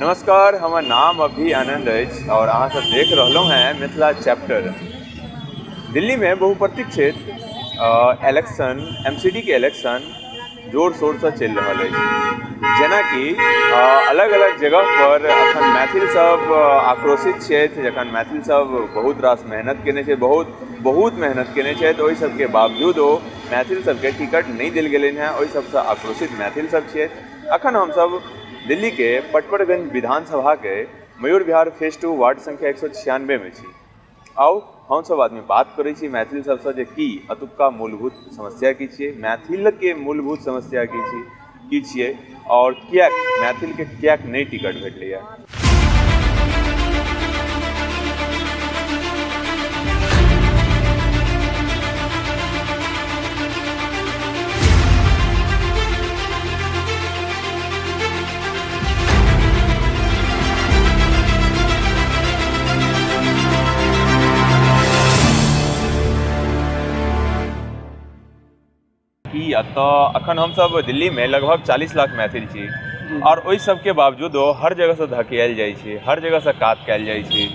नमस्कार, हमर नाम अभी आनंद अछि और अहाँ सब देख रहलहुँ हैं मिथिला चैप्टर। दिल्ली में बहुप्रतीक्षित इलेक्शन एमसीडी के इलेक्शन जोर शोरसँ चलि रहल अछि। जेनाकि अलग अलग जगह पर अखन मैथिल सब आक्रोशित छथि, जखन मैथिल सब बहुत रास मेहनत केने छै, बहुत बहुत मेहनत केने छथि, ओहि सबके बावजूदो मैथिल सबके टिकट नहि देल गेलनि हेँ, ओहि सबसँ आक्रोशित मैथिल सब छथि। अखन हमसब दिल्लीके पटपरगंज विधानसभाके मयूर विहार फेज 2 वार्ड संख्या 196 में छी। आउ हमसब आदमी बात करै छी मैथिल सबसँ जे की अतुका मूलभूत समस्या की छियै, मैथिलके मूलभूत समस्या की छी की छियै और किएक मैथिलके किएक नहि टिकट भेटलैए। की एतऽ अखन हमसब दिल्लीमे लगभग 40 लाख मैथिल छी और ओहि सबके बावजूदो हर जगहसँ धकियाएल जाइ छै, हर जगहसँ कात कयल जाइ छै।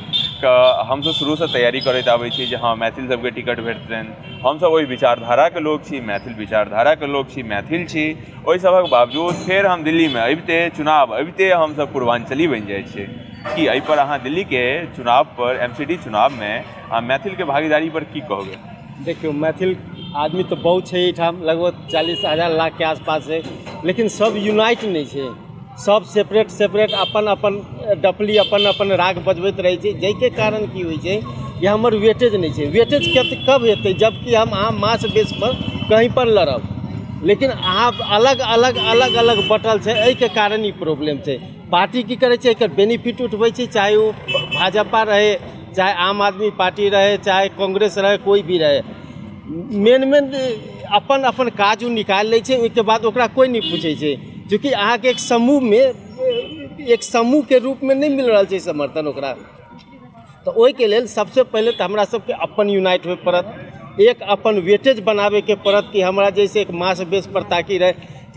तऽ हमसब शुरूसँ तैयारी करैत आबै छी जे हँ मैथिल सबके टिकट भेटतनि। हमसब ओहि विचारधाराके लोक छी, मैथिल विचारधाराके लोक छी, मैथिल छी। ओहि सभक बावजूद फेर हम दिल्लीमे अबिते, चुनाव अबिते हमसब पूर्वाञ्चली बनि जाइ छियै। की एहिपर अहाँ दिल्लीके चुनावपर एम सी डी चुनावमे अहाँ मैथिलके भागीदारीपर की कहबै? देखियौ, मैथिल आदमी तऽ बहुत छै एहिठाम, लगभग 40,000 लाखके आसपास छै, लेकिन सब यूनाइट नहि छै। सब सेपरेट सेपरेट अपन अपन डपली अपन अपन राग बजबैत रहै छै, जाहिके कारण की होइ छै कि हमर वेटेज नहि छै। वेटेज कब हेतै? जबकि हम अहाँ मास बेसपर कहीँ पर लड़ब, लेकिन अहाँ अलग अलग अलग अलग बटल छै, एहिके कारण ई प्रॉब्लम छै। पार्टी की करै छै, एकर बेनिफिट उठबै छै, चाहे ओ भाजपा रहै, चाहे आम आदमी पार्टी रहै, चाहे कांग्रेस रहै, कोइ भी रहै। मेन मेन अपन अपन काज ओ निकालि लै छै, ओहिके बाद ओकरा कोइ नहि पूछै छै। चूँकि अहाँके एक समूहमे, एक समूहके रूपमे नहि मिल रहल छै समर्थन ओकरा। तऽ ओहिके लेल सबसँ पहिले तऽ हमरा सबके अपन यूनाइट होय पड़त, एक अपन वेटेज बनाबैके पड़त कि हमरा जैसे एक मास बेस पर ताकि रहै,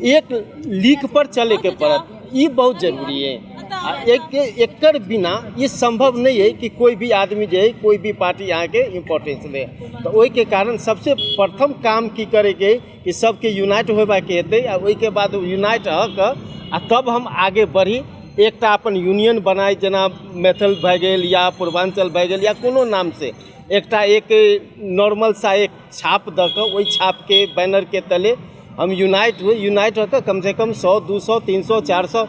एक लीक पर चलैके पड़त। ई बहुत जरूरी है। आ एक एकर बिना ई सम्भव नहि है कि कोइ भी आदमी जे है, कोइ भी पार्टी अहाँके इम्पोर्टेंस दे। तऽ ओहिके कारण सबसँ प्रथम काम की करैके है कि सबके यूनाइट होयबाके हेतै, आ ओहिके बाद यूनाइट हो कऽ आ तब हम आगे बढ़ी। एकटा अपन यूनियन बनाइ, जेना मैथिल भए गेल या पूर्वाञ्चल भए गेल या कोनो नामसँ एकटा एक नॉर्मल सा एक छाप दऽ कऽ ओहि छापके बैनरके तले हम यूनाइट होइ। यूनाइट होके कमसँ कम 100 200 300 400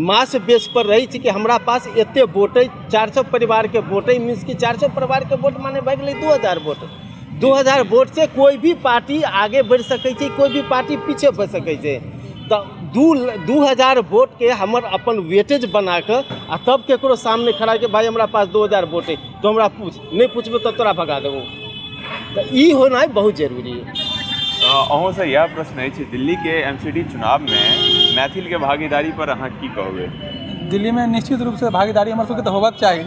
मास बेसपर रहै छी कि हमरा पास एतेक वोट अइ, 400 परिवारके वोट अइ, मीन्स कि 400 परिवारके वोट माने भए गेलै 2000 वोट। 2000 वोटसँ कोइ भी पार्टी आगे बढ़ि सकै छै, कोइ भी पार्टी पीछे बढ़ि सकै छै। तऽ 2000 वोटके हमर अपन वेटेज बनाकऽ आ तब ककरो सामने खड़ा के भाइ हमरा पास 2000 वोट अइ, तो हमरा पूछ, नहि पूछबै तऽ तोरा भगा देबौ। तऽ ई होनाइ बहुत जरूरी अइ। अहूँसँ इएह प्रश्न अछि, दिल्लीके एम सी डी चुनावमे मैथिलके भागीदारी पर अहाँ की कहबै? दिल्लीमे निश्चित रूपसँ भागीदारी हमर सबके तऽ होबक चाही,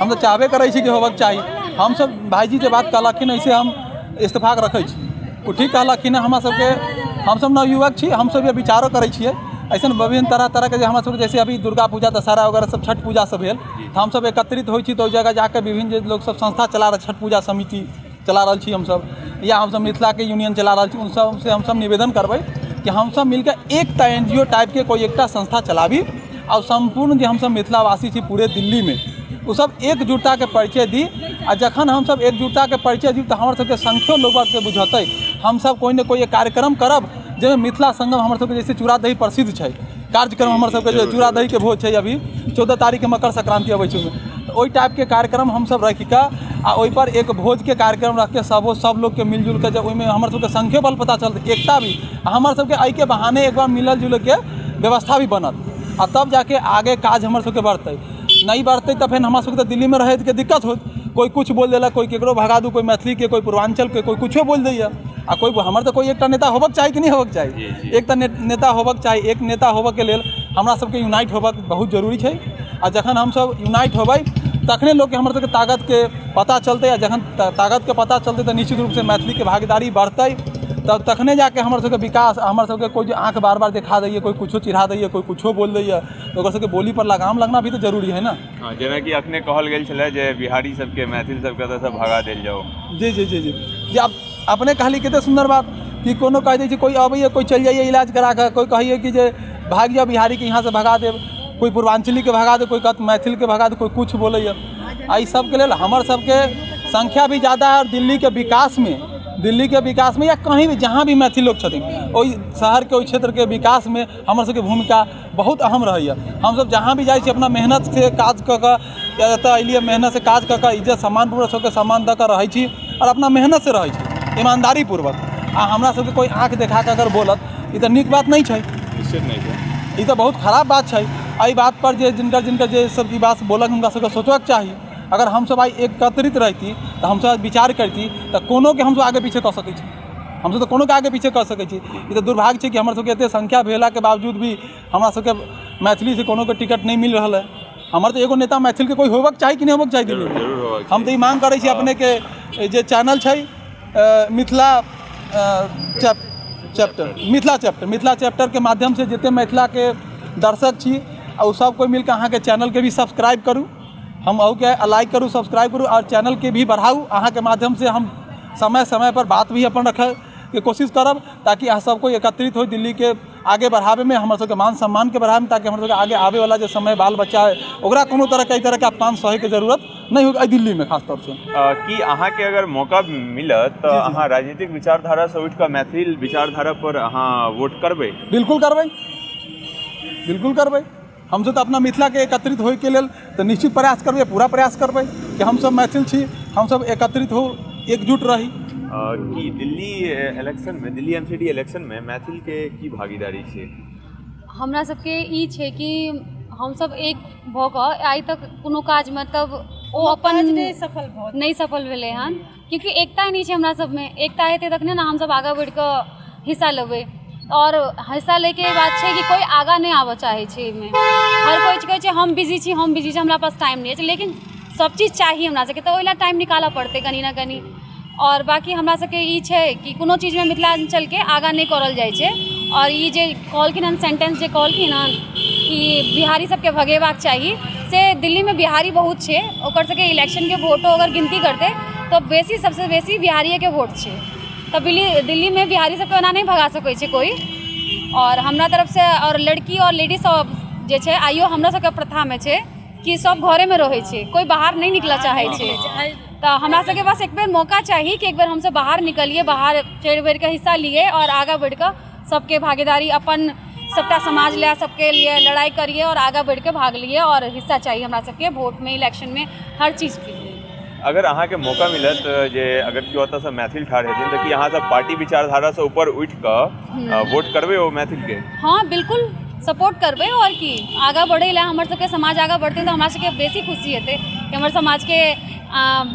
हम तऽ चाहबे करै छी कि होबक चाही। हमसब भाइजी जे बात कहलखिन ऐसे हम इस्तीफाक रखै छी, ओ ठीक कहलखिन। हमरा सबके हमसब नवयुवक छी, हमसब ये विचारो करै छियै अइसन विभिन्न तरह तरहके जे हमरा सबके जैसे अभी दुर्गा पूजा, दशहरा वगैरह सब, छठ पूजा सब भेल, तऽ हमसब एकत्रित होइ छी तऽ ओहि जगह जाके विभिन्न जे लोक सब संस्था चला रहल, छठ पूजा समिति चला रहल छी हमसब, या हमसब मिथिलाके यूनियन चला रहल छी, उन सबसँ हमसब निवेदन करबै कि हमसब मिलके एकटा एन जी ओ टाइपके कोइ एकटा संस्था चलाबी आओर सम्पूर्ण जे हमसब मिथिलावासी छी पूरे दिल्लीमे ओसब एकजुटताके परिचय दी। आओर जखन हमसब एकजुटताके परिचय दी तऽ हमर सबके संख्यो लोकके बुझेतै। हमसब कोइ ने कोइ कार्यक्रम करब जाहिमे मिथिला सङ्गम हमर सबके जैसे चूड़ा दही प्रसिद्ध छै कार्यक्रम, हमर सबके जे चूड़ा दहीके भोज छै, अभी 14 तारीखके मकर संक्रान्ति अबै छै ओहिमे, तऽ ओहि टाइपके कार्यक्रम हमसब राखिकऽ आओर ओहिपर एक भोजके कार्यक्रम राखिकऽ सब लोकके मिलजुलिके जे ओहिमे हमर सबके संख्यो बल पता चलतै, एकता भी, आओर हमर सबके एहिके बहाने एक बार मिलल जुललके व्यवस्था भी बनत आओर तब जाके आगे काज हमर सबके बढ़तै। नहि बढ़तै तऽ फेर हमरा सबके तऽ दिल्लीमे रहैके दिक्कत होत। कोइ किछु बोलि देलक, कोइ ककरो भगा दू, कोइ मैथिलीके, कोइ पूर्वाञ्चलके, कोइ किछो बोलि दैए। आ कोइ हमर तऽ कोइ एकटा नेता होबक चाही कि नहि होबक चाही? एकटा नेता होबक चाही। एक नेता होबऽके लेल हमरा सबके यूनाइट होबक बहुत जरूरी छै। आ जखन हमसब यूनाइट होबै तखने लोकके हमर सबके ताकतके पता चलतै, आ जखन ताकतके पता चलतै तऽ निश्चित रूपसँ मैथिलीके भागीदारी बढ़तै। तब तखने जाके हमर सबके विकास, हमर सबके कोइ जे आँख बार बार देखा दैए, कोइ कुछो चिढ़ा दैए, कोइ कुछो बोल दैए, तऽ ओकर सबके बोलीपर लगाम लगना भी तऽ जरूरी है ने। हँ, जेनाकि अखने कहल गेल छलै जे बिहारी सबके, मैथिल सबके एतऽसँ भगा देल जाउ। जी जी जी जी जी, आप अपने कहली कतेक सुन्दर बात कि कोनो कहि दै छै, कोइ अबैए, कोइ चलि जाइए इलाज करा कऽ, कोइ कहैए कि जे भागि जाउ, बिहारीके यहाँसँ भगा देब, कोइ पूर्वाञ्चलीके भगा देब, कोइ कहत मैथिलके भगा देब, कोइ किछु बोलैए। एहि सबके लेल हमर सबके संख्या भी ज्यादा है, आओर दिल्लीके विकासमे, दिल्लीके विकासमे या कहीं भी जहाँ भी मैथिल लोक छथिन ओहि शहरके, ओहि क्षेत्रके विकासमे हमर सबके भूमिका बहुत अहम रहैए। हमसब जहाँ भी जाइ छी अपना मेहनतसँ काज कऽ कऽ एतऽ अयलियै, मेहनतसँ काज कऽ कऽ इज्जत सम्मानपूर्वक सबके सम्मान दऽ कऽ रहै छी आओर अपना मेहनतसँ रहै छी ईमानदारीपूर्वक। आ हमरा सबके कोइ आँख देखा कऽ अगर बोलत, ई तऽ नीक बात नहि छै। निश्चित नहि छै। ई तऽ बहुत खराब बात छै। एहि बातपर जे जिनकर जिनकर जे सब ई बात बोलक, हुनका सबके सोचबाक चाही। अगर हमसब आइ एकत्रित रहिती तऽ हमसब विचार करती तऽ कोनोके हमसब आगे पीछे कऽ सकै छी, हमसब तऽ कोनोके आगे पीछे कऽ सकै छी। ई तऽ दुर्भाग्य छै कि हमर सबके एतेक संख्या भेलाके बावजूद भी हमरा सबके मैथिलीसँ कोनोके टिकट नहि मिल रहल है। हमर तऽ एगो नेता मैथिलके कोइ होबक चाही कि नहि होबक चाही दिल्लीमे? जरूर होबक। हम तऽ ई मांग करै छी अपनेके जे चैनल छै मिथिला चैप्टर, मिथिला चैप्टर, मिथिला चैप्टरके माध्यमसँ जतेक मिथिलाके दर्शक छी आ ओ सब कोइ मिलके अहाँके चैनलके भी सब्सक्राइब करू, हम अहूँके लाइक करू, सब्सक्राइब करू आओर चैनलके भी बढ़ाउ। अहाँके माध्यमसँ हम समय समयपर बात भी अपन रखैके कोशिश करब ताकि अहाँ सब कोइ एकत्रित होइ दिल्लीके आगे बढ़ाबैमे, हमर सबके मान सम्मानके बढ़ाबैमे, ताकि हमर सबके आगे आबैवला जे समय बाल बच्चा है ओकरा कोनो तरहके एहि तरहके अपमान सहैके जरूरत नहि हो एहि दिल्लीमे खास तौरसँ। की अहाँके अगर मौका मिलत तऽ अहाँ राजनीतिक विचारधारासँ उठि कऽ मैथिल विचारधारा पर अहाँ वोट करबै? बिल्कुल करबै, बिल्कुल करबै। हमसब तऽ अपना मिथिलाके एकत्रित होइके लेल तऽ निश्चित प्रयास करबै, पूरा प्रयास करबै कि हमसब मैथिल छी, हमसब एकत्रित हो, एकजुट रही। की दिल्ली इलेक्शनमे, दिल्ली एमसीडी इलेक्शनमे मैथिलके की भागीदारी छै? हमरा सबके ई छै कि हमसब एक भऽ कऽ आइ तक कोनो काज मतलब ओ अपन नहि सफल भेलै हन, क्यूँकि एकता नहि छै हमरा सबमे। एकता हेतै तखने ने हमसब आगाँ बढ़ि कऽ हिस्सा लेबै। आओर हिस्सा लैके बात छै कि कोइ आगाँ नहि आबऽ चाहै छै एहिमे। हर कोइ कहै छै हम बिजी छी, हम बिजी छी, हमरा पास टाइम नहि अछि, लेकिन सब चीज चाही हमरा सबके, तऽ ओहि लए टाइम निकालऽ पड़तै कनि ने कनि। आओर बाँकी हमरा सबके ई छै कि कोनो चीजमे मिथिलाञ्चलके आगाँ नहि करल जाइ छै। आओर ई जे कहलखिन हन सेंटेंस जे कहलखिन हन कि बिहारी सबके भगेबाक चाही, से दिल्लीमे बिहारी बहुत छै, ओकर सबके इलेक्शनके वोटो अगर गिनती करतै तऽ बेसी, सबसँ बेसी बिहारिएके वोट छै। तऽ दिल्लीमे बिहारी सबके ओना नहि भगा सकै छै कोइ। आओर हमरा तरफसँ आओर लड़की आओर लेडीज सब जे छै आइयो हमरा सबके प्रथामे छै कि सब घरेमे रहै छै, कोइ बाहर नहि निकलऽ चाहै छै। तऽ हमरा सबके बस एक बेर मौका चाही कि एक बेर हमसब बाहर निकलियै, बाहर चढ़ि बढ़ि कऽ हिस्सा लियै आओर आगाँ बढ़ि कऽ सबके भागीदारी अपन सबटा समाज लए सबके लिए लड़ाइ करियै आओर आगाँ बढ़ि कऽ भाग लियै। आओर हिस्सा चाही हमरा सबके वोटमे, इलेक्शनमे, हर चीजके लिए। अगर अहाँके मौका मिलत जे अगर केओ ओतऽसँ मैथिल ठाढ़ हेथिन तऽ की अहाँ सब पार्टी विचारधारासँ ऊपर उठि कऽ वोट करबै ओ मैथिलके? हँ, बिल्कुल सपोर्ट करबै। आओर की, आगाँ बढ़ै लए हमर सबके समाज आगाँ बढ़तै तऽ हमरा सबके बेसी खुशी हेतै कि हमर समाजके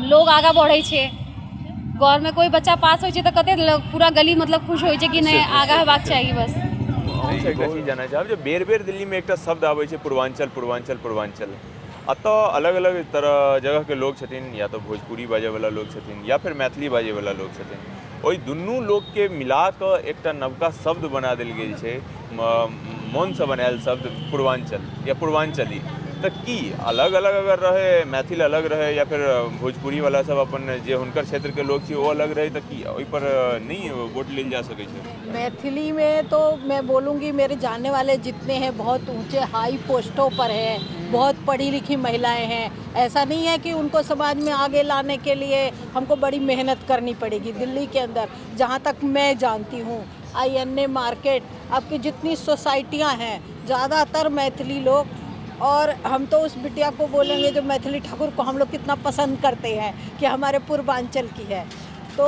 लोग आगाँ बढ़ै छै। घरमे कोइ बच्चा पास होइ छै तऽ कते लोग पूरा गली मतलब खुश होइ छै कि नहि आगाँ हेबाक चाही। बस एकटा चीज जानय चाहब जे बेर बेर दिल्लीमे एकटा शब्द आबै छै पूर्वाञ्चल, पूर्वाञ्चल, पूर्वाञ्चल। एतऽ अलग अलग तरह जगहके लोग छथिन, या तऽ भोजपुरी बाजैवला लोग छथिन या फिर मैथिली बाजैवला लोग छथिन। ओहि दुनू लोकके मिला कऽ एकटा नवका शब्द बना देल गेल छै, मोनसँ बनायल शब्द पूर्वाञ्चल या पूर्वाञ्चली। तऽ की अलग अलग अगर रहै, मैथिल अलग रहै या फिर भोजपुरीवला सब अपन जे हुनकर क्षेत्रके लोग छै ओ अलग रहै, तऽ की ओहिपर नहि वोट लेल जा सकै छै? मैथिली में तो मैं बोलूँगी मेरे जानने वाले जितने हैं बहुत ऊंचे हाई पोस्टों पर हैं, बहुत पढ़ी लिखी महिलाएं हैं। ऐसा नहीं है कि उनको समाज में आगे लाने के लिए हमको बड़ी मेहनत करनी पड़ेगी। दिल्ली के अंदर जहाँ तक मैं जानती हूँ INA market, आपकी जितनी सोसाइटियाँ हैं ज़्यादातर मैथिली लोग, और हम तो उस बिटिया को बोलेंगे जो मैथिली ठाकुर को हम लोग कितना पसंद करते हैं कि हमारे पूर्वांचल की है। तो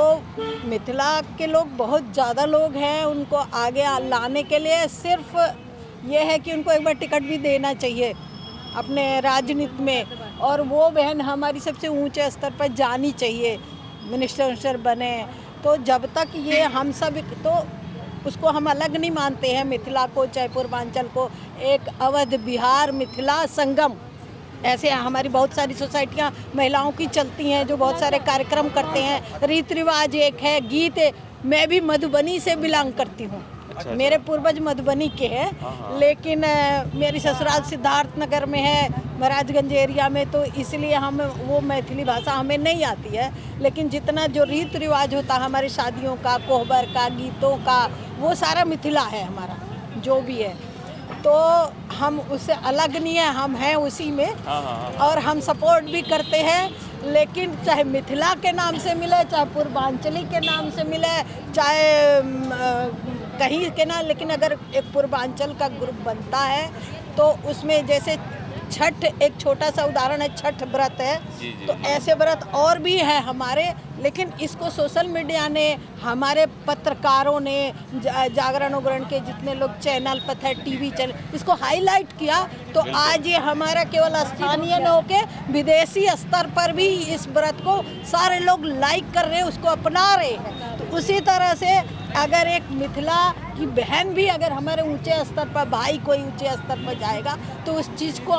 मिथिला के लोग बहुत ज़्यादा लोग हैं, उनको आगे लाने के लिए सिर्फ ये है कि उनको एक बार टिकट भी देना चाहिए अपने राजनीति में, और वो बहन हमारी सबसे ऊंचे स्तर पर जानी चाहिए, मिनिस्टर विनिस्टर बने। तो जब तक ये हम सब तो उसको हम अलग नहीं मानते हैं, मिथिला को चाहे पूर्वांचल को, एक अवध बिहार मिथिला संगम, ऐसे हमारी बहुत सारी सोसाइटियाँ महिलाओं की चलती हैं जो बहुत सारे कार्यक्रम करते हैं। रीति रिवाज एक है, गीत मैं भी मधुबनी से बिलोंग करती हूँ। अच्छा। मेरे पूर्वज मधुबनी के हैं, लेकिन मेरी ससुराल सिद्धार्थ नगर में है, महाराजगंज एरिया में, तो इसलिए हम वो मैथिली भाषा हमें नहीं आती है। लेकिन जितना जो रीत रिवाज होता है हमारी शादियों का, कोहबर का, गीतों का, वो सारा मिथिला है हमारा जो भी है, तो हम उससे अलग नहीं है, हम हैं उसी में। हाँ हाँ हाँ और हम सपोर्ट भी करते हैं, लेकिन चाहे मिथिला के नाम से मिले, चाहे पूर्वांचली के नाम से मिले, चाहे कहीं के ना, लेकिन अगर एक पूर्वांचल का ग्रुप बनता है तो उसमें जैसे छठ एक छोटा सा उदाहरण है, छठ व्रत है, जी, जी, तो जी। ऐसे व्रत और भी हैं हमारे, लेकिन इसको सोशल मीडिया ने, हमारे पत्रकारों ने, जागरण उगरण के जितने लोग चैनल पर थे, टीवी चैनल, इसको हाईलाइट किया, तो आज ये हमारा केवल स्थानीय न होके विदेशी स्तर पर भी इस व्रत को सारे लोग लाइक कर रहे हैं, उसको अपना रहे हैं। तो उसी तरह से अगर एक मिथिला की बहन भी अगर हमारे ऊंचे स्तर पर, भाई कोई ऊंचे स्तर पर जाएगा, तो उस चीज़ को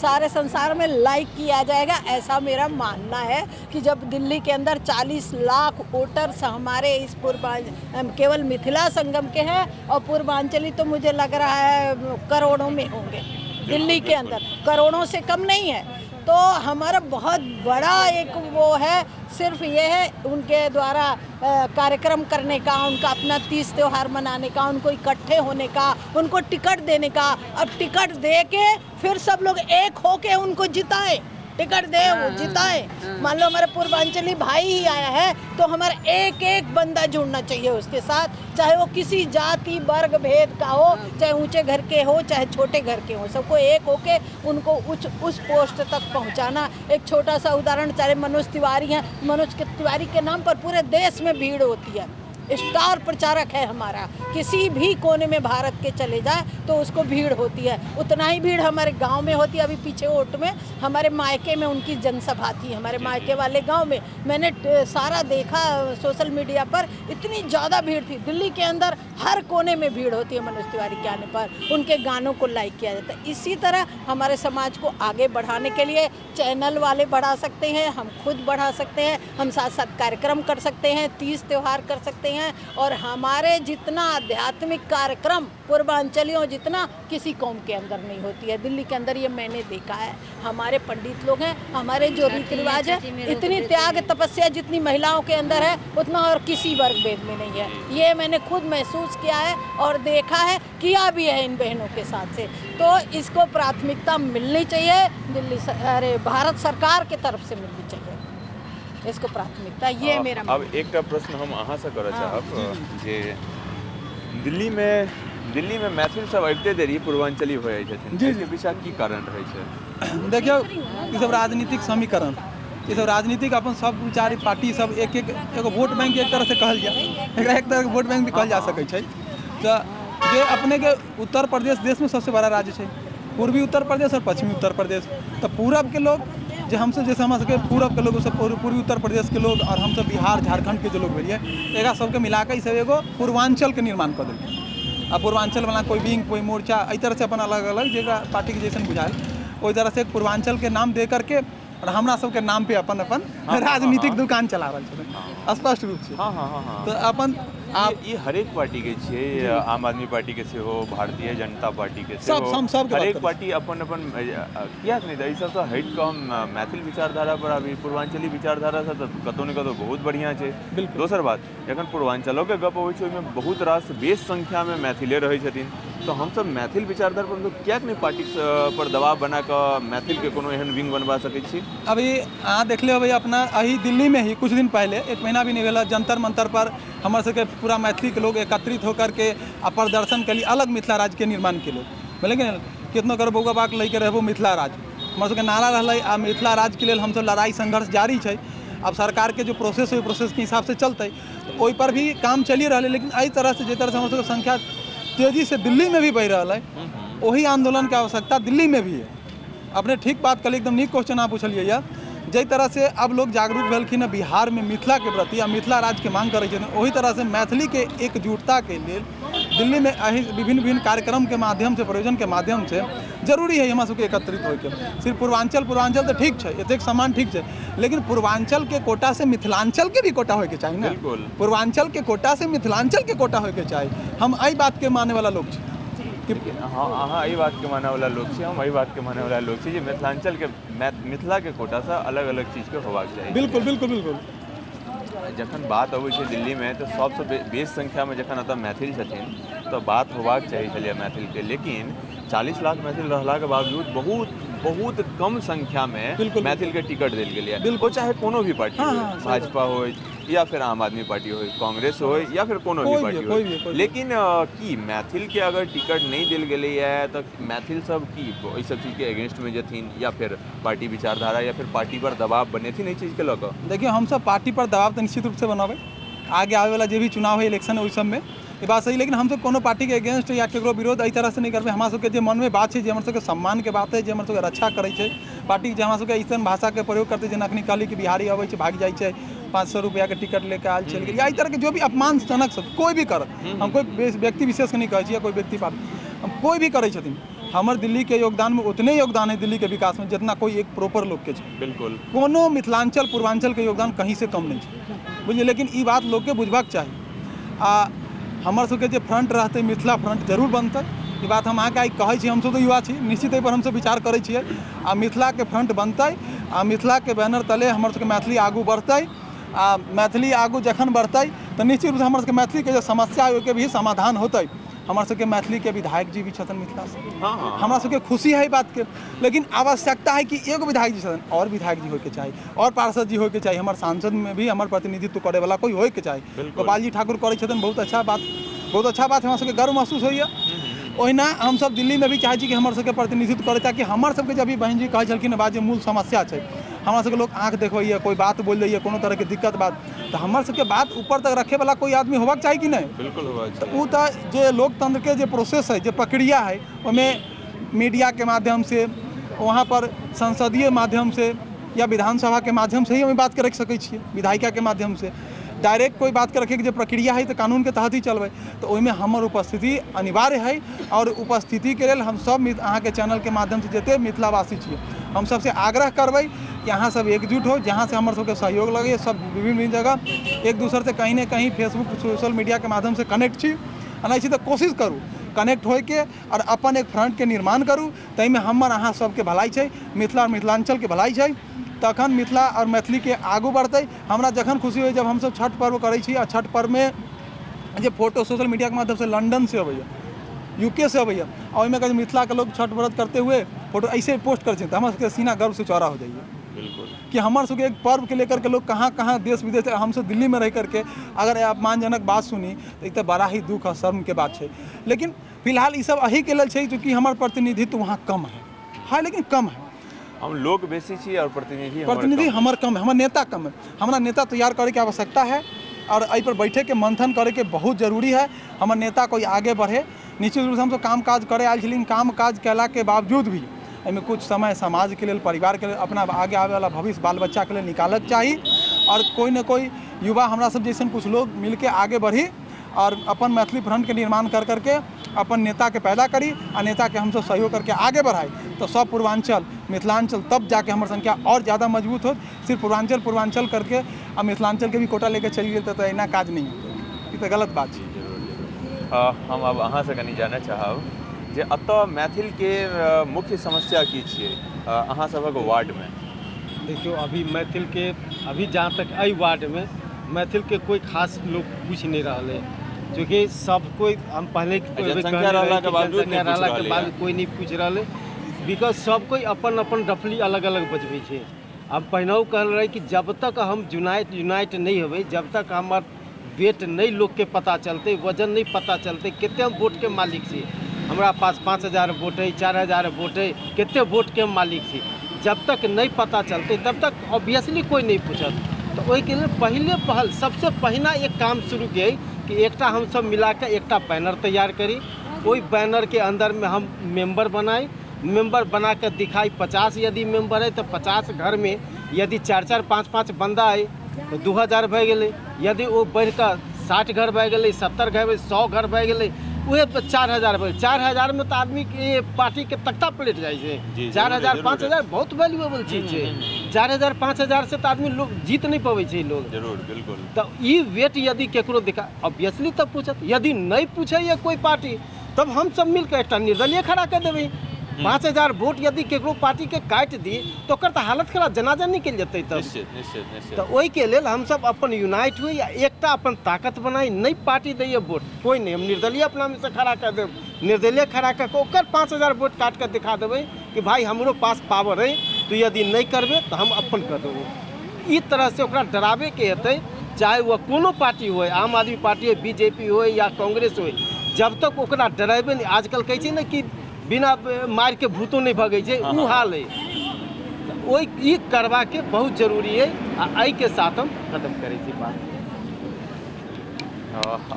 सारे संसार में लाइक किया जाएगा। ऐसा मेरा मानना है कि जब दिल्ली के अंदर 40 लाख वोटर्स हमारे इस केवल मिथिला संगम के हैं, और पूर्वांचली तो मुझे लग रहा है करोड़ों में होंगे दिल्ली के अंदर, करोड़ों से कम नहीं है। तो हमारा बहुत बड़ा एक वो है, सिर्फ ये है उनके द्वारा कार्यक्रम करने का, उनका अपना तीज त्यौहार मनाने का, उनको इकट्ठे होने का, उनको टिकट देने का। अब टिकट दे के फिर सब लोग एक होके उनको जिताएं, टिकट दे वो जिताएं। मान लो हमारे पूर्वांचली भाई ही आया है तो हमारा एक एक बंदा जुड़ना चाहिए उसके साथ, चाहे वो किसी जाति वर्ग भेद का हो, चाहे ऊंचे घर के हो, चाहे छोटे घर के हो, सबको एक होके उनको उस पोस्ट तक पहुंचाना। एक छोटा सा उदाहरण, चाहे मनोज तिवारी हैं, मनोज के तिवारी के नाम पर पूरे देश में भीड़ होती है, स्टार प्रचारक है हमारा, किसी भी कोने में भारत के चले जाए तो उसको भीड़ होती है। उतना ही भीड़ हमारे गांव में होती है। अभी पीछे ओट में हमारे मायके में उनकी जनसभा थी, हमारे मायके वाले गांव में मैंने सारा देखा सोशल मीडिया पर, इतनी ज़्यादा भीड़ थी। दिल्ली के अंदर हर कोने में भीड़ होती है मनोज तिवारी के आने पर, उनके गानों को लाइक किया जाता है। इसी तरह हमारे समाज को आगे बढ़ाने के लिए चैनल वाले बढ़ा सकते हैं, हम खुद बढ़ा सकते हैं, हम साथ साथ कार्यक्रम कर सकते हैं, तीज त्यौहार कर सकते हैं, और हमारे जितना आध्यात्मिक कार्यक्रम पूर्वांचलियों जितना किसी कौम के अंदर नहीं होती है। दिल्ली के अंदर ये मैंने देखा है, हमारे पंडित लोग हैं, हमारे जो रीति रिवाज है, इतनी त्याग तपस्या जितनी महिलाओं के अंदर है उतना और किसी वर्ग भेद में नहीं है। ये मैंने खुद महसूस किया है और देखा है, किया भी है इन बहनों के साथ से। तो इसको प्राथमिकता मिलनी चाहिए दिल्ली अरे भारत सरकार के तरफ से मिलनी चाहिए इसको प्राथमिकता, ये मेरा अब एकटा प्रश्न हम अहाँ से करऽ चाहब जे दिल्ली में मैथिल सब अबिते देरी पूर्वांचली हो जाइ छथिन, जी, एहिके पीछा की कारण रहै छै? देखियौ, ई सब राजनीतिक समीकरण, ई सब राजनीतिक अपन सब विचार पार्टी सब एक एक एगो वोट बैंक एक तरह से कहल जाए, एकरा एक तरह के वोट बैंक भी कहल जा सकै छै। तऽ जे अपने के उत्तर प्रदेश देश में सबसे बड़ा राज्य छै, पूर्वी उत्तर प्रदेश और पश्चिमी उत्तर प्रदेश, तऽ पूरब के लोग जे हमसब, जैसे हमरा सबके पूरब के लोग, सब पूर्वी उत्तर प्रदेश के लोग और हमसब बिहार झारखंड के जो लोग भेलियै, एकरा सबके मिलाके ई सब एगो पूर्वांचल के निर्माण कऽ देलकै। आ पूर्वांचल वाला कोई विंग कोई मोर्चा एहि तरह से अपन अलग अलग जेकरा पार्टी के जैसन बुझायल ओहि तरह से पूर्वांचल के नाम दे करके और हमरा सबके नाम पे अपन अपन राजनीतिक दुकान चला रहल छथिन, स्पष्ट रूप से। हाँ हाँ हाँ हाँ तऽ अपन आप ई हरेक पार्टी के छियै, आम आदमी पार्टी के सेहो, भारतीय जनता पार्टी के सब- सेहो, हम सबके बात हरेक करै छी। पार्टी अपन अपन किएक नहि, तऽ एहि सबसँ हटि कऽ हम मैथिल विचारधारा पर आबी। पूर्वांचली विचारधारा से तऽ कतौ ने कतौ बहुत बढ़िआँ छै। बिल्कुल। दोसर बात, जखन पूर्वांचलोके गप अबै छै ओहिमे बहुत रास बेस संख्यामे मैथिले रहै छथिन, तऽ हमसब मैथिल विचारधारा पर हमसब किएक नहि पार्टी पर दबाव बना कऽ मैथिलके कोनो एहन विंग बनबा सकै छी? अभी अहाँ देखले होबै अपना अही दिल्ली में ही कुछ दिन पहले, एक महीना भी नहीं भेल, जंतर मंतर पर हमर सबके पूरा मैथिली के लोग एकत्रित होकर के आ प्रदर्शन के लिए अलग मिथिला राज्य के निर्माण के लोग बोले कि कितनो कर बौआ बाक लैके रहबो मिथिला राज्य, हमर सबके नारा रहलै। आ मिथिला राज्य के लेल हमसब लड़ाई संघर्ष जारी छै। अब सरकार के जो प्रोसेस है प्रोसेस के हिसाब से चलतै, तऽ ओहि पर भी काम चलिए रहलै। लेकिन एहि तरह से जे तरह से हमर सबके संख्या तेजी से दिल्ली में भी बढ़ि रहल है, ओही आंदोलन के आवश्यकता दिल्ली में भी है। अपने ठीक बात कहलियै, एकदम नीक क्वेश्चन अहाँ पुछलियै यऽ। जाहि तरह से अब लोग जागरूक भेलखिन हँ बिहार में मिथिला के प्रति आ मिथिला राज्य के मांग करै छथिन, ओही तरह से मैथिली के एकजुटता के लेल दिल्लीमे एहि विभिन्न विभिन्न कार्यक्रमके माध्यमसँ, प्रयोजनके माध्यमसँ जरूरी है हमरा सबके एकत्रित होइके। सिर्फ पूर्वाञ्चल पूर्वाञ्चल तऽ ठीक छै, एतेक सामान ठीक छै, लेकिन पूर्वाञ्चलके कोटासँ मिथिलाञ्चलके भी कोटा होइके चाही ने। बिल्कुल। पूर्वाञ्चलके कोटासँ मिथिलाञ्चलके कोटा होइके चाही। हम एहि बातके मानैवला लोक छी कि हँ, अहाँ एहि बातके मानैवला लोक छी, हम एहि बातके मानैवला लोक छी जे मिथिलाञ्चलके, मिथिलाके कोटासँ अलग अलग चीजके होबाक चाही। बिल्कुल बिल्कुल बिल्कुल। जखन बात अबै छै दिल्लीमे तऽ सबसँ बेस संख्यामे जखन एतऽ मैथिल छथिन तऽ बात होबाक चाही छलैए मैथिलके, लेकिन 40 लाख मैथिल रहलाके बावजूद बहुत बहुत कम संख्यामे मैथिलके टिकट देल गेलैए। ओ चाहे कोनो भी पार्टी हाँ, होइ, हाँ, सही। भाजपा होइ या फिर आम आदमी पार्टी होइ, कांग्रेस होइ या फिर कोनो भी कोइ भी पार्टी कोइ भी होइ, कोइ भी। लेकिन की मैथिलके अगर टिकट नहि देल गेलैए तऽ मैथिल सब की एहि सब चीजके अगेंस्टमे जेथिन या फिर पार्टी विचारधारा या फिर पार्टी पर दबाव बनेथिन एहि चीजके लऽ कऽ? देखियौ, हमसब पार्टी पर दबाव तऽ निश्चित रूपसँ बनाबै आगे आबैवला जे भी चुनाव है, इलेक्शन है, ओहि सबमे ई बात सही, लेकिन हमसब कोनो पार्टीके अगेंस्ट या केकरो विरोध एहि तरहसँ नहि करबै। हमरा सबके जे मनमे बात छै, जे हमर सबके सम्मानके बात है, जे हमर सबके रक्षा करै छै पार्टी, जे हमरा सबके अइसन भाषाके प्रयोग करतै, जेना अखनी कहली कि बिहारी अबै छै भागि जाइ छै, 500 रुपैआके टिकट लेके आयल चलि गेल, या एहि तरहके जो भी अपमानजनक सब कोइ भी करत, हम कोइ व्यक्ति विशेषके नहि कहै छी या कोइ व्यक्ति पार्टी, हम कोइ भी करै छथिन, हमर दिल्लीके योगदानमे उतने योगदान है दिल्लीके विकासमे जितना कोइ एक प्रॉपर लोकके छै। कोनो मिथिलाञ्चल पूर्वाञ्चलके योगदान कहीँसँ कम नहि छै, बुझलियै। लेकिन ई बात लोकके बुझबाक चाही। आ हमर सबके जे फ्रंट रहतै, मिथिला फ्रंट जरूर बनतै, ई बात हम अहाँके आइ कहै छी। हमसब तऽ युवा छी, निश्चित एहिपर हमसब विचार करै छियै। आ मिथिलाके फ्रंट बनतै आ मिथिलाके बैनर तले हमर सबके मैथिली आगू बढ़तै। आ मैथिली आगू जखन बढ़तै तऽ निश्चित रूपसँ हमर सबके मैथिलीके जे समस्या है ओहिके भी समाधान होतै। हमर सबके मैथिलीके विधायक जी भी छथिन मिथिलासँ, हाँ हाँ हमरा सबके खुशी है बातके, लेकिन आवश्यकता है कि एगो विधायक जी छथिन, और विधायक जी होइके चाही, और पार्षद जी होइके चाही, हमर सांसदमे भी हमर प्रतिनिधित्व करैवला कोइ होइके चाही। गोपाल जी ठाकुर करै छथिन, बहुत अच्छा बात, बहुत अच्छा बात, हमरा सबके गर्व महसूस होइए। ओहिना हमसब दिल्लीमे भी चाहै छी कि हमर सबके प्रतिनिधित्व करै, ताकि हमर सबके जे अभी बहन जी कहै छलखिन बात, जे मूल समस्या छै, हमरा सबके लोक आँखि देखबैए, कोइ बात बोलि दैए, कोनो तरहके दिक्कत बात, तऽ हमर सबके बात ऊपर तक रखैवला कोइ आदमी होबाक चाही कि नहि? बिल्कुल होबाक तऽ चाही। ओ तऽ जे लोकतंत्रके जे प्रोसेस है, जे प्रक्रिया है, ओहिमे मीडियाके माध्यमसँ, वहाँ पर संसदीय माध्यमसँ या विधानसभाके माध्यमसँ ही ओहिमे बातके रखि सकै छियै। विधायिकाके माध्यमसँ डायरेक्ट कोइ बातके रखैके जे प्रक्रिया है तऽ कानूनके तहत ही चलबै, तऽ ओहिमे हमर उपस्थिति अनिवार्य है। आओर उपस्थितिके लेल हम सब अहाँके चैनलके माध्यमसँ जते मिथिलावासी छियै, हम सबसँ आग्रह करबै कि अहाँ सब एकजुट हो, जहाँ से हमर सबके सहयोग लगैए। सब विभिन्न विभिन्न जगह एक दूसरसँ कहीं ने कहीं फेसबुक सोशल मीडियाके माध्यमसँ कनेक्ट छी, आ नहि छी तऽ कोशिश करू कनेक्ट होइके आओर अपन एक फ्रंटके निर्माण करू। ताहिमे हमर अहाँ सबके भलाई छै, मिथिला आओर मिथिलाञ्चलके भलाई छै, तखन मिथिला आओर मैथिलीके आगू बढ़तै। हमरा जखन खुशी होइ जब हमसब छठ पर्व करै छी, आ छठ पर्वमे जे फोटो सोशल मीडियाके माध्यमसँ लंडनसँ अबैए, यूके से अबैए, आ ओहिमे कहै मिथिलाके लोग छठ व्रत करते हुए फोटो ऐसे पोस्ट करै छै, तऽ हमर सबके सीना गर्वसँ चौड़ा हो जाइए। कि हमर सबके एक पर्वके लेकर के लोग कहाँ कहाँ देश विदेश, हमसब दिल्लीमे रहि करके अगर अपमानजनक बात सुनी तऽ ई तऽ बड़ा ही दुख आओर शर्मके बात छै। लेकिन फिलहाल ई सब एहिके लेल छै चूँकि हमर प्रतिनिधित्व वहाँ कम है, है लेकिन कम है। हम लोग बेसी छी और प्रतिनिधि प्रतिनिधि हमर कम है, हमर नेता कम है। हमरा नेता तैयार करैके आवश्यकता है और एहि पर बैठेके मंथन करैके बहुत जरूरी है। हमर नेता कोई आगे बढ़े, निश्चित रूपसँ हमसब काम काज करे आयल छी, लेकिन काम काज कयलाके बावजूद भी एहिमे कुछ समय समाजके लेल, परिवारके लेल, अपना आगे आबैवला भविष्य बाल बच्चाके लेल निकालऽके चाही। और कोइ ने कोइ युवा हमरा सब जैसन कुछ लोग मिलके आगे बढ़ी और अपन मैथिली फ्रंटके निर्माण कर करके अपन नेताके पैदा करी आ नेताके हमसब सहयोग करके आगे बढ़ाई, तऽ सब पूर्वाञ्चल मिथिलाञ्चल तब जाके हमर संख्या और ज़्यादा मजबूत होत। सिर्फ पूर्वाञ्चल पूर्वाञ्चल करके आ मिथिलाञ्चलके भी कोटा लेके चलि गेल तऽ एना काज नहि होतै, ई तऽ गलत बात छै। हम आब अहाँसँ कनि जानऽ चाहब जे एतऽ मैथिलके मुख्य समस्या की छियै अहाँ सभक वार्डमे? देखियौ, अभी मैथिलके अभी जहाँ तक एहि वार्डमे मैथिलके कोइ खास लोक पूछि नहि रहल है, चूँकि सब कोइ हम पहले जनसंख्या रहलाके बावजूद नहि जनसंख्या पूछि रहलाके रहलै बाद है। कोइ नहि पूछि रहल है, because सब कोइ अपन अपन डफली अलग अलग बजबै छै। हम पहिनहु कहल रही कि जब तक हम यूनाइट नहि हेबै, जब तक हमर वेट नहि लोकके पता चलतै, वजन नहि पता चलतै, कतेक हम वोटके मालिक छी, हमरा पास 5000 वोट अइ, 4000 वोट अइ, कतेक वोटके हम मालिक छी, जब तक नहि पता चलतै तब तक ऑब्वियसली कोइ नहि पूछत। तऽ ओहिके लेल पहिले पहल सबसँ पहिना एक काम शुरू के कि एकटा हमसब मिलाके एकटा बैनर तैयार करी, ओहि बैनरके अन्दरमे हम मेम्बर बनाइ, मेम्बर बनाके दिखाई 50 यदि मेम्बर है तऽ 50 घरमे यदि 4-4 5-5 बन्दा है तऽ 2000 भए गेलै, यदि ओ बढ़िकऽ 60 घर भए गेलै, 70 घर, 100 घर भए गेलै, उहे 4000 भेल। 4000 मे तऽ आदमीके पार्टीके तख्ता पलटि जाइ छै। चारि जरूर, हजार जरूर। 5000 बहुत वैल्यूएबल चीज छै। 4000 5000 से तऽ आदमी लोग जीत नहि पबै छै लोग। जरूर, बिल्कुल। तऽ ई वेट यदि केकरो दिखा, ऑब्वियसली तब पूछत। यदि नहि पूछैए कोइ पार्टी, तब हम सब मिलके एकटा निर्दलीय खड़ा कऽ देबै। 5000 वोट यदि केकरो पार्टीके काटि दी, तऽ ओकर तऽ हालत खराब, जनाजा निकलि जेतै तब। निश्चित निश्चित निश्चित तऽ ओहिके लेल हमसब अपन यूनाइट होइ आ एकटा अपन ताकत बनाइ। नहि पार्टी दैए वोट, कोइ नहि, हम निर्दलीय अपनामे से खड़ा कऽ देब। निर्दलीय खड़ा कऽ कऽ ओकर 5000 वोट काटि कऽ दिखा देबै कि भाई, हमरो पास पावर अइ, तू यदि नहि करबे तऽ हम अपन कऽ देबो। ई तरहसँ ओकरा डराबेके हेतै, चाहे वह कोनो पार्टी होय, आम आदमी पार्टी होय, बीजेपी होय या कांग्रेस होय। जब तक ओकरा डरेबै नहि, आजकल कहै छै ने कि बिना मारिके भूतो नहि भगै छै, ओ हाल अइ। ओहि ई करबाके बहुत जरूरी अइ आ एहिके साथ हम खतम करै छी बात।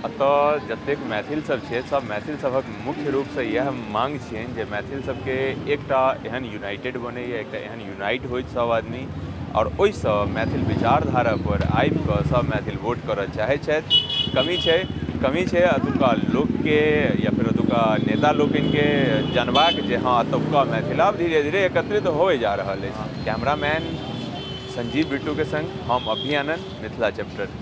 एतऽ जतेक मैथिल सब छै, सब मैथिल सभक मुख्य रूपसँ इएह मांग छियनि जे मैथिल सबके एकटा एहन यूनाइटेड बनैए, एकटा एहन यूनाइट होइत सब आदमी आओर ओहिसँ मैथिल विचारधारा पर आबि कऽ सब मैथिल वोट करऽ चाहै छथि। कमी छै, कमी छै एतुका लोकके या फेर एतुका नेता लोकनिके जानबाक जे हँ, एतुका मैथिल आब धीरे धीरे एकत्रित होइ जा रहल अछि। कैमरामैन संजीव बिट्टूके संग हम अभि आनंद, मिथिला चैप्टर।